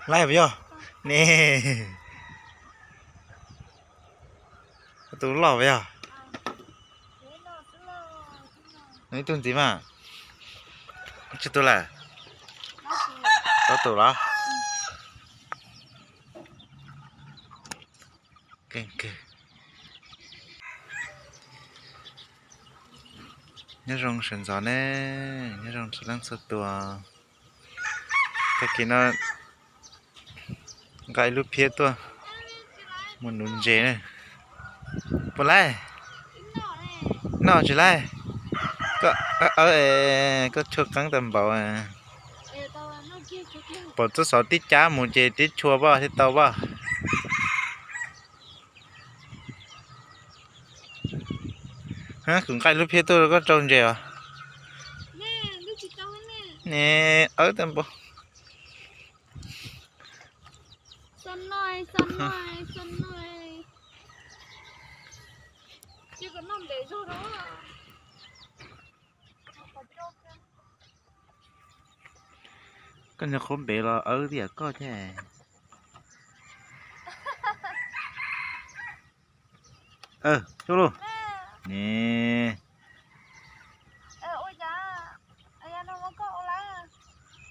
Laib puas yog? Ne, tus loj puas yog? Nws ib tug ntxiv mas. Tsib tug lawm? Rau tus los. Nyob zoo sawv ntxov ne, nyob zoo txhua leej txhua tus. Tag kis no nqa ib lub phiab tuaj mus nuv ntses na. Puas laib? Noj tsis laib. Koj, koj chua qeeb tag npaum. Pom txoj xov tib cab mus ces tib chua paj thiaj tau paj. Kuv nqa lub phiab tuaj rau koj rau ntses os. Ne, awb tag npaum. Koj niag qhuav npev los awb tiag koj thiab. Coj lug. Ne,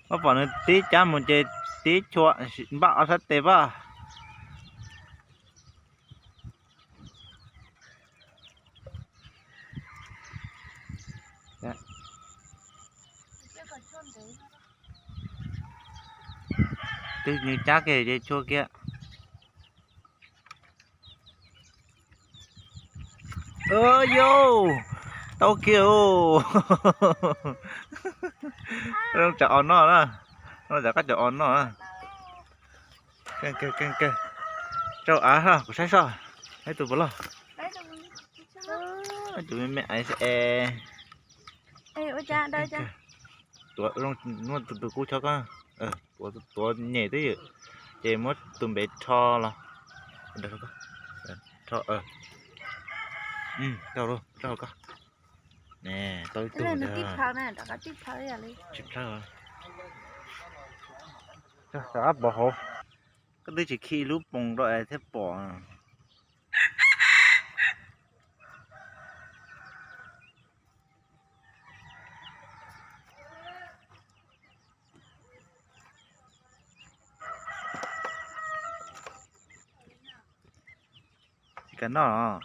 muab pom nws tib cab mus ces tib chua npaj ob sab tes paj. Twb nws cab kiag ces chua kiag. Yau, tau kiag. Zoo tsam os noj na, zoo tsam qab cov os noj na. Keej kawg, keej kawg. Rau av, kuv saib soj, saib tus puas loj. Tus me me ais es. Tuav, muab tus kub chob koj, tuav nyem twb ywm, ces muab tus npev rho los. Rau, rau koj. Tsis plhaw, rov qab pov hauv. Koj twb tsis khi lub poos rau es thiaj pom. Tsis kam noj.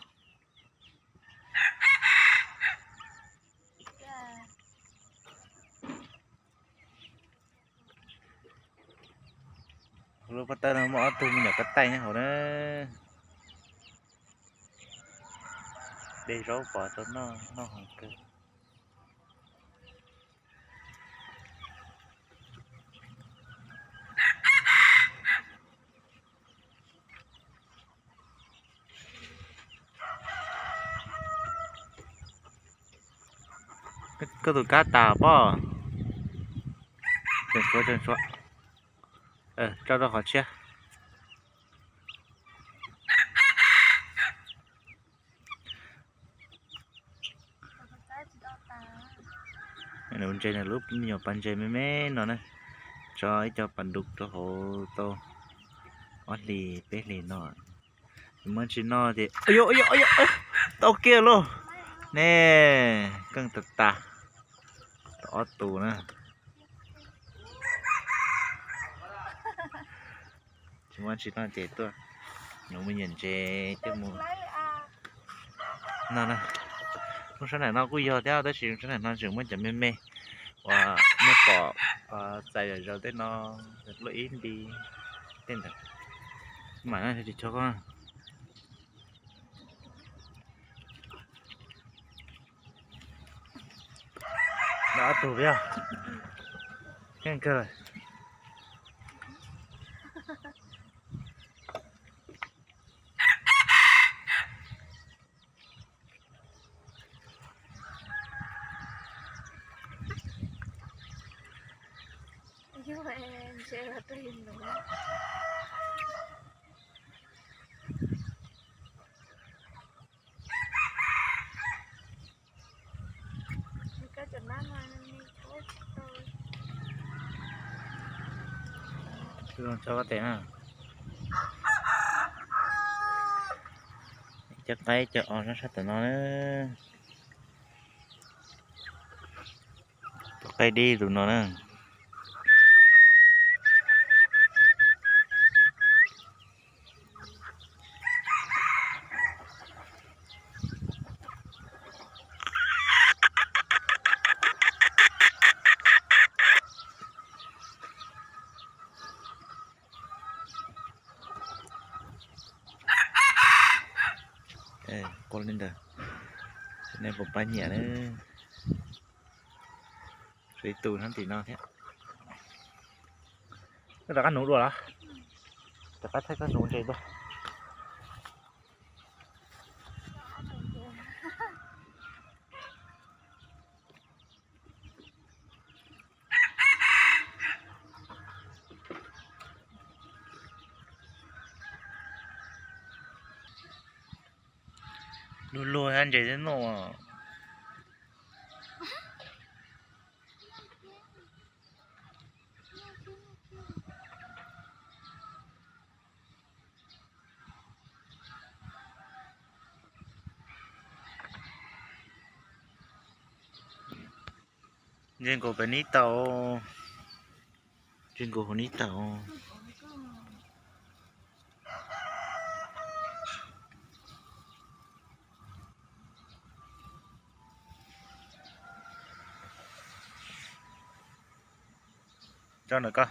Hauv lub pob tawb no muaj ob tug me nyuam ko taij nyob hauv na. De zaub pov rau noj, noj heev kawg. Koj tus kab tas pob. Tseem tshuav, tseem tshuav. Tso rau qhov tshiab. Nuv ntses, nws lub me nyuam pas ntses me me no na, tso ib co pas dub rau hauv tau ob hlis peb hlis no. Muab tsis noj ces, tau kiag lauj. Ne, keej tas tas. Tau ob tus na. Tsis muaj tsis noj ces tuaj nuv me nyuam ntses coj mus noj na. Lub sab nraum no kuj yog thiab tab sis lub sab nraum no tseem muaj cov me me uas nej pom txais zom zaws tej no, luaj ib nti tej ntawd. Mam no tsis chob koj. Ob tug yog keej kawg lawm. Tso koj tes na. Cov qaib cov os sab sab tom no na. Tus qaib dib tus no na. Qua li ntawd, nej puas pab nyiam na? Tshuav ib tug nyob tim no thiab. Koj rov qab nuv dua los? Rov qab thaij koj nuv ntses dua. Luag luag ntses thiab no. Ntses nkaus pem neb tau. Ntses nkaus hauv neb tau. Tso ntawm ko.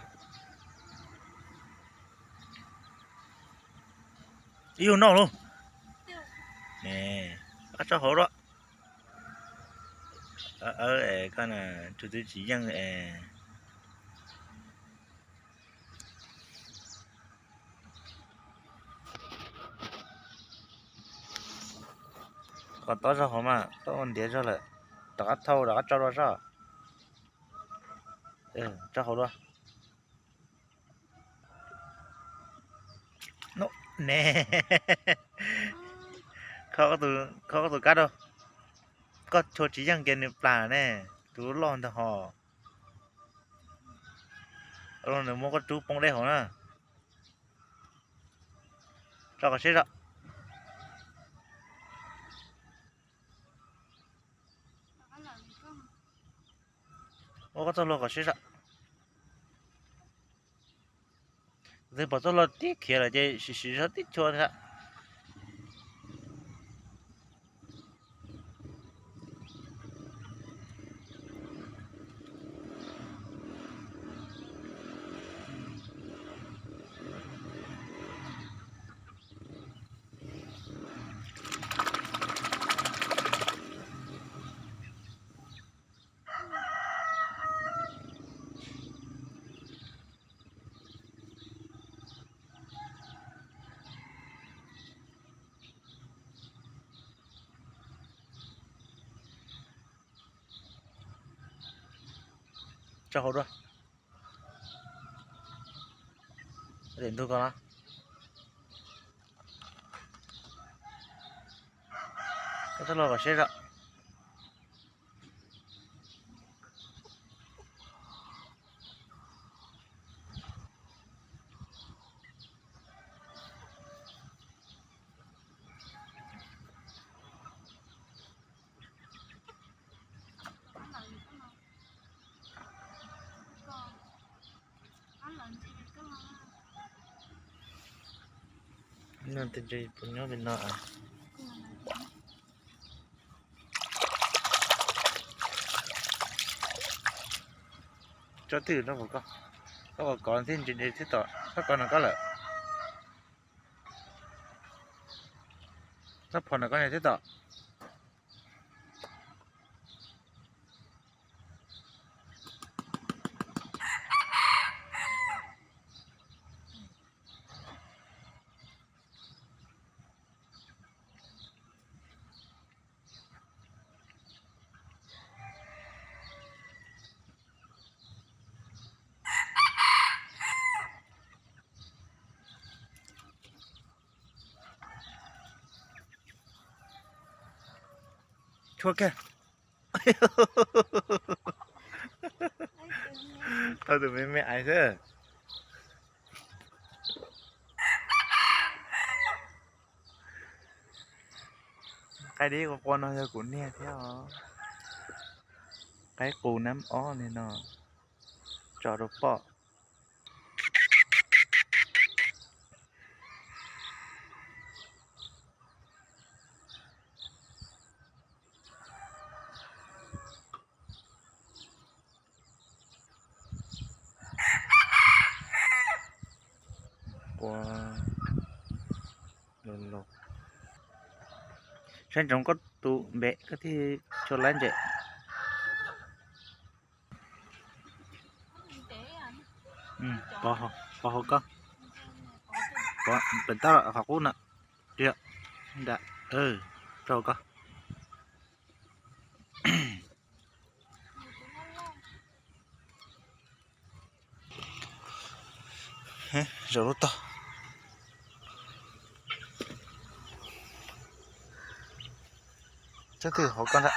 Ib yug noj lauj. Ab, tso hauv dua. Aw, koj na, tus twg tsis yeej es. Kom tob zog hauv mas, tob ua ntiav zog lawm. Rov qab thau rov qab tso dua zog. Tso hauv dua. Ne, kho koj tus kab rau. Koj chua tsis yeej kiag nws plam ne, tus loj ntag hos. Nws muab koj rub poob deb hauv na. Tso kom siab zog. Ua koj txoj hlua kom siab zog. Twb pom txoj hlua tib khiav lawm ces sim sim zog tib chua thiab. Tso hauv dua. Ntug ko no. Koj txhob los kom siab zog. Noj ntses puas nyob li no? Tsob twg no, koj kov thiab ntses thiab tom, koj kov no koj lawm. Tsob phom no koj thiab tom. Tshua kiag. Tau tus me me aiv xwb. Qaib dib qua qua no yog kuv niag thiab os. Qaib qus nab ob li no, tso rau pom. Qua los los. Saib ntsoov koj tus npe koj thiaj tshua laib ntses. Pov hauv koj. Pov pem tab qhov qub na. Rau koj. Zaum lub tog. Tsob twg hauv koj ntag.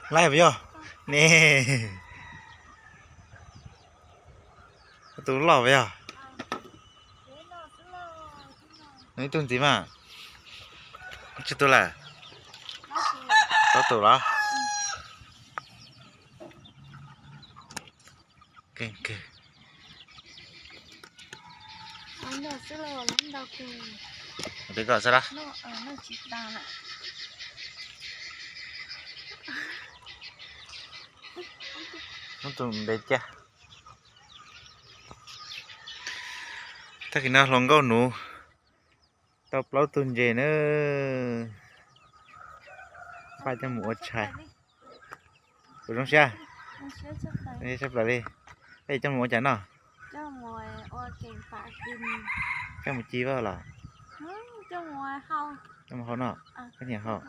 Laib puas yog? Ne, tus loj puas yog? Nws ib tug ntxiv mas. Tsib tug lawm? Plaub tug los? Kawg. Tus koj xwb los? Muab tus npe cia. Tag kis no hluas nkauj nuv tau plaub tug ntses na. Pab coj mus ua tshais. Puas zoo siab? Zoo siab tshaj plaws li. Peb coj mus ua cas noj? Coj mus ci vaj los? Coj mus hau no. Koj nyiam hau?